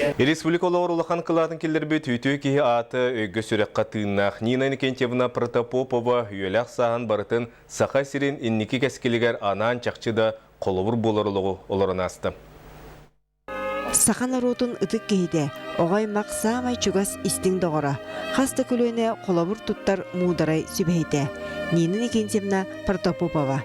Республика олоҕор улахан кылаатын киллэрбит үтүө киһи аата өйгө-сүрэххэ тыыннаах Нина Иннокентьевна Протопопова үйэлээх сааһын барытын Саха сирин инники кэскилигэр анаан чахчы да холобур буолар олоҕу олорон ааста. Саха норуотун ытык киһитэ, оҕо аймах саамай чугас истиҥ доҕоро, хас да көлүөнэ холобур туттар муударай сүбэһитэ Нина Никитьевна Протопопова.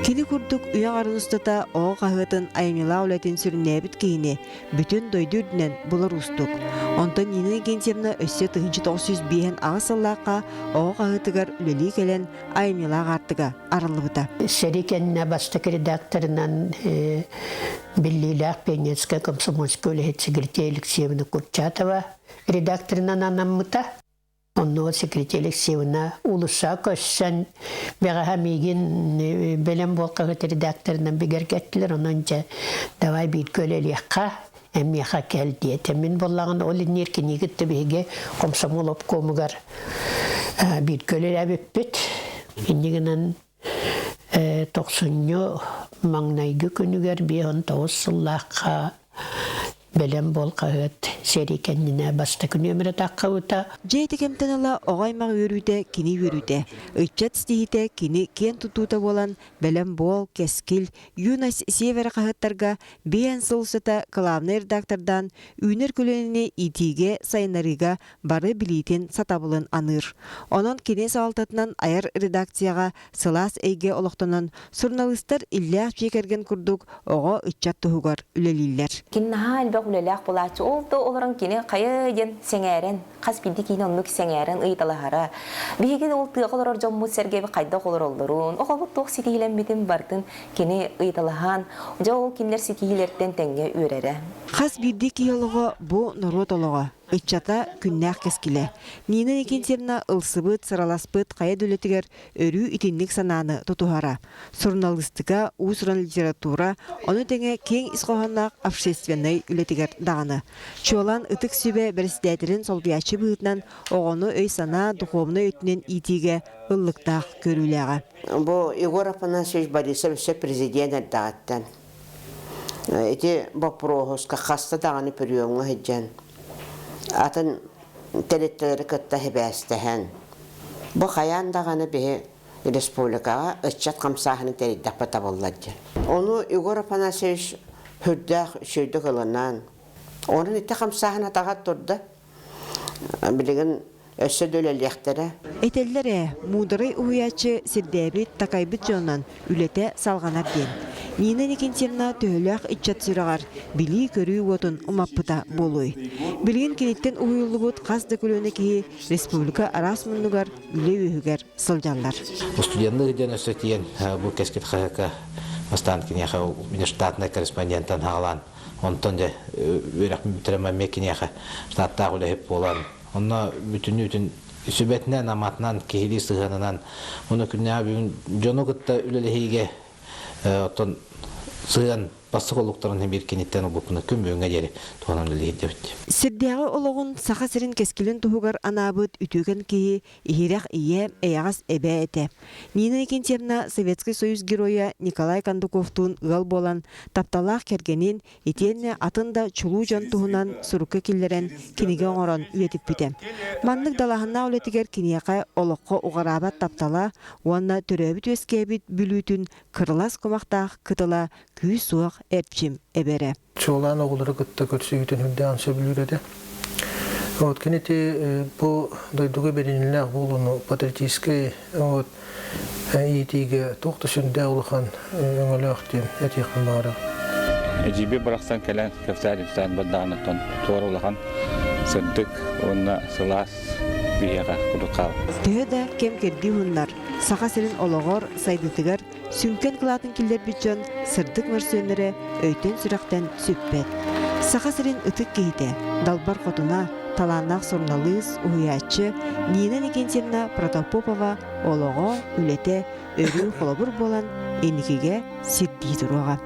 Кини курдук үйэ аҥарын устата оҕо хаһыатын айымньылаах үлэтин сүрүннээбит киһини бүтүн дойду үрдүнэн булар уустук. Онтон Нина Никитьевна өссө 1958 сыллаахха оҕо хаһыатыгар үлэлии кэлэн айымньылаах аартыга арыллыбыта. Сэрии кэннэ бастакы редакторынан биллиилээх пионерскай комсомольскай үлэһит Секретарь Алексеевна Курчатова редакторынан анаммыта. Онно Секретарь Алексеевна уулусса көссөн бэҕэһээ миигин бэлэм буолкаҕыт редакторынан бигэргэттилэр. Онон дьэ давай бииргэ үлэлиэххэ, эмиэхэ кэл диэтэ. Мин буоллаҕына ол инниэр кинигит да биһиги комсомол обкомугар бииргэ үлэлээбиппит. Инньэ гынан тохсунньу маҥнайгы күнүгэр 59 сыллаахха Бэлэм буол хаһыат сэрии кэннинэ бастакы нүөмэрэ таххыбыта. Дьиэ ити кэмтэн ыла оҕо аймах үөрүүтэ кини үөрүүтэ, ыччат ситиһиитэ кини киэн тутуута буолан Бэлэм буол, Кэскил, Юность Севера хаһыаттарга биээн сыл устата кылаабынай редактордаан үүнэр көлүөнэни иитиигэ, сайыннарыыга бары билиитин, сатабылын аныыр. Онон кини салалтатынан айар редакцияҕа сылаас эйгэ олохтонон, суруналыыстар иллээх дьиэ кэргэн курдук оҕо, ыччат туһугар үлэлииллэр. Кини наһаа элбэх үлэлээх буолааччы. Ол да олорон кини хайа диэн сэҥээрэн, хас биирдии киһини оннук сэҥээрэн ыйыталаһара. Биһиги ол тыаҕа олорор дьоммут сэргэбит хайдах олороллорун, оҕобут туох ситиһиилэммитин барытын кини ыйыталаһан, дьэ ол кинилэр ситиһиилэртэн тэҥҥэ үөрэрэ. Хас биирдии киһи олоҕо бу норуот олоҕо. Ыччата күннээх кэскилэ. Нина Никитьевна ылсыбыт, сыраласпыт хайа да үлэтигэр өрүү итинник санааны тутуһара. Суруналыыстыка, уус-уран литература, ону тэҥэ киэҥ ис хоһоонноох общественнай үлэтигэр даҕаны. Чуолаан Ытык Сүбэ бэрэссэдээтэлин солбуйааччы быһыытынан оҕону өй-санаа духуобунай өттүнэн иитиигэ ыллыктаах көрүүлээҕэ. Бу Егор Афанасьевич Борисов өссө президент эрдэҕиттэн Ити боппуруоһуска хаста даҕаны пүрүөҥҥэ сылдьан, атын тэрилтэлэри кытта сибээстэһэн, бу хайаан даҕаны биһи республикаҕа ыччат хамсааһынын тэрийдэхпит табыллар диэн. Ону Егор Афанасьевич сүрдээх үчүгэйдик ылынан, онон ити хамсааһын атаҕар турда. Билигин өссө да үлэлиэхтэрэ. Этэллэр ээ, муударай уһуйааччы сирдээбит, такайбыт дьонунан үлэтэ салҕанар диэн. Нина Никитьевна төһөлөөх ыччат сүрэҕэр билии-көрүү уотун умаппыта буолуой? Билигин киниттэн уһуйуллубут хас да көлүөнэ киһи республика араас муннугар үлэ үөһүгэр сылдьаллар. Студенныы диэн өссө тиийэн бу кэскил хаһыакка бастаан киниэхэ внештатнай корреспондентан хаалаан онтон дьэ үөрэхпин бүтэрэн эмиэ киниэхэ штаттаах үлэһит буолан Онно бүтүннүүтүн сүбэтинэн, аматынан, киһилии сыһыанынан уонна күннээҕи бүгүн дьону кытта үлэлэһиигэ оттон сыһыан бастакы олуктарын биир киниттэн ылбыппына күн бүгүҥҥэ диэри туһанан үлэлиирдэбит. Сирдээҕи олоҕун Саха сирин кэскилин туһугар анаабыт үтүөкэн киһи иһирэх ийэ, эйэҕэс эбээ этэ. Нина Никитьевна Советский Союз Геройа Николай Кондуковтуун ыал буолан, тапталлаах кэргэнин, Итиэннэ атын да чулуу дьон туһунан сурукка киллэрэн кинигэ оҥорон үйэтиппитэ. Маннык далааһыннаах үлэтигэр киниэхэ олоххо уҕараабат таптала уонна төрөөбүт-үөскээбит Бүлүүтүн кырылас кумахтаах кытыла күүс-уох эрчим эбэрэ. Чуолаан оҕолору кытта көрсүһүүтүн үрдээн сөбүлүүр этэ. Вот кини ити бу дойдуга бэриниилээх буолууну патриотическай вот иитиигэ туох да сүрдээх улахан өҥөлөөх диэн этиэхпин баҕарабын. Эдьиийбит барахсан кэлэн кэпсээн-ипсээн бардаҕыныттан туора улахан сырдык уонна сылаас биһиэхэ курдук хаалар. Төһө да кэм-кэрдии уһуннар, Саха сирин олоҕор, сайдыытыгар сүҥкэн кылаатын киллэрбит дьон сырдык мөрсүөннэрэ өйтөн-сүрэхтэн сүппэт. Саха сирин ытык киһитэ, далбар хотуна, талааннаах суруналыыс, уһуйааччы Нина Никитьевна Протопопова олоҕо, үлэтэ өрүү холобур буолан инникигэ сирдии туруоҕа.